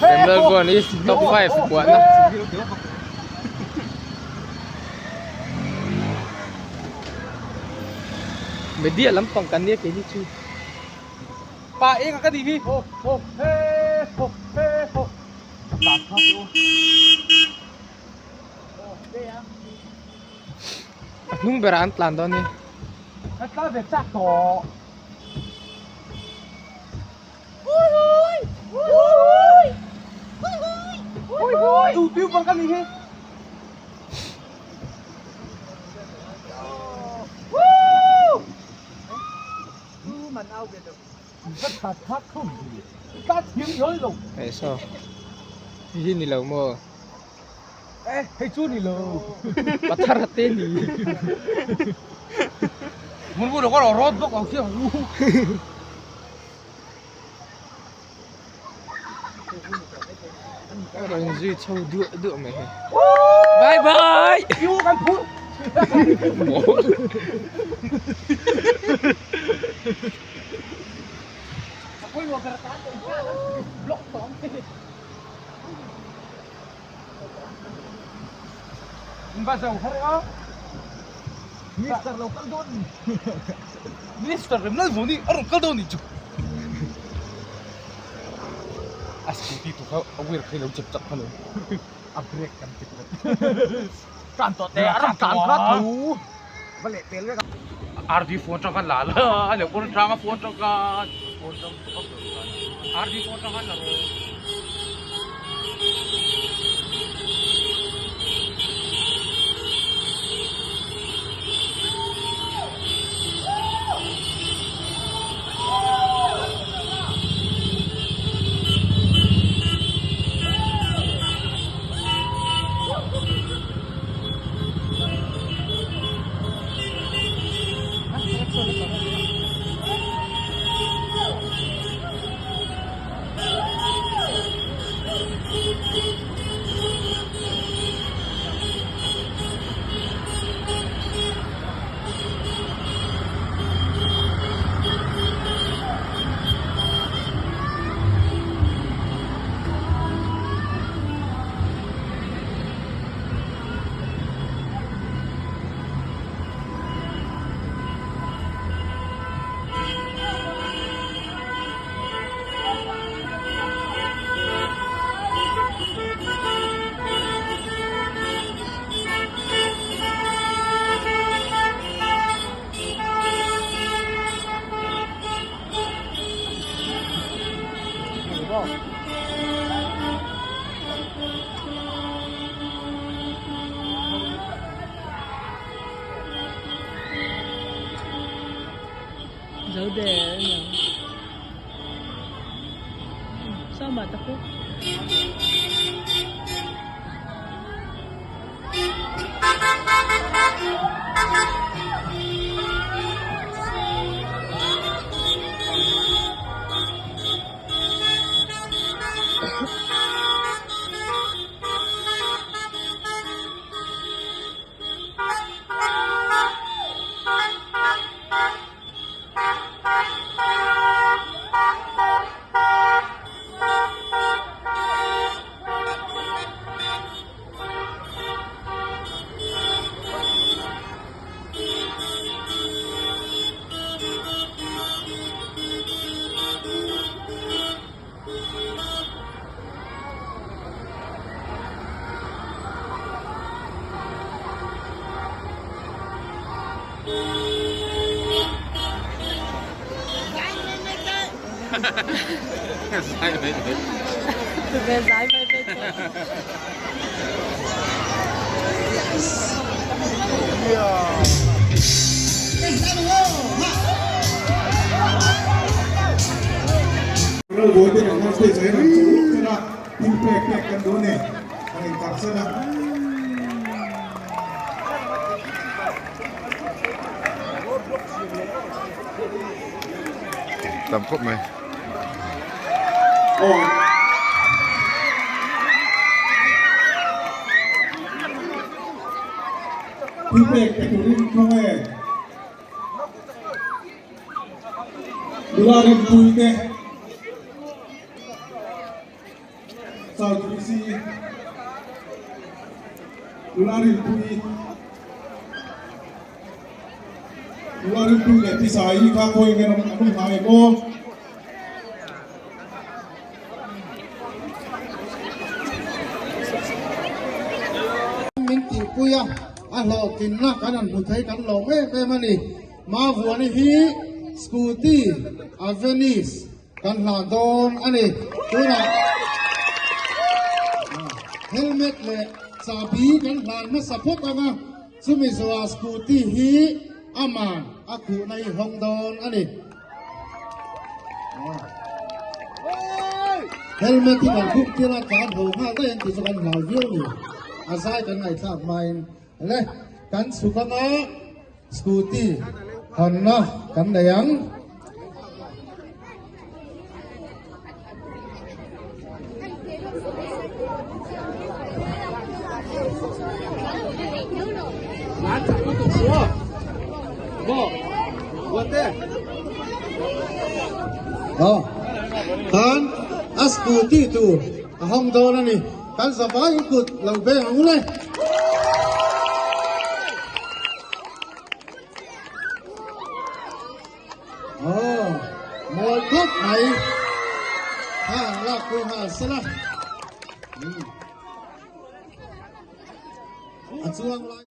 Remlalvuan hi top 5 kuahna. Media lampang kan nia keini chu. Pa eng a ka nih hi. Ho ho he ho he ho. Tlan kha chu. A hnung berah an tlan dawn hi. Ka tlan ve chak tawh. Tu piu bang ka nih hi. Hei saw hei hi ni lo maw hei chu ni lo pathar te ni rawn zui chho duah duah mai hei bye bye Minister Remlalvuani a rawn kal dawn nih chu a scooty tur kha a wheel kha i lo chep chak kha lo a brake kan ti kawt tlan tawh teh a rawn tlan kha tho va leh pel vek a RD phone tang khan la la a leh pawn tang a phone tang khan phone tang RD phone tang khan la rawh. Zo der a ni ang. Sawma ta khu. Zai mai mai teh. Tam khawp mai. Thilpek pe turin khawnge nula rinpui te South VC nula rinpui nula rinpui leh pisa hi kha khawi nge an awm hnai em aw. Min tihpui a, a hlawhtlinna kan han hmu thei kan lawm em em a ni. Mavuani hi Scooty Avenis kan hlan dawn a ni. Tunah helmet leh chahbi kan hlan hmasa phawt ang a, chumi zawhah Scooty hi aman a khuhna hi hawng dawn a ni. Helmet hi kan khup tir a tlan ho nghal daih ang tih chu kan hlau viau ni. A zai kan ngaihthlak hmain le kan chhuk anga scooty hawnna kan nei ang. Khan a scooty tur a hawng dawn a ni. Kan zavai in kut lo beng ang le. Aw, mawi khawp mai. Kha an lak pawh nghal sela. A chuang lai.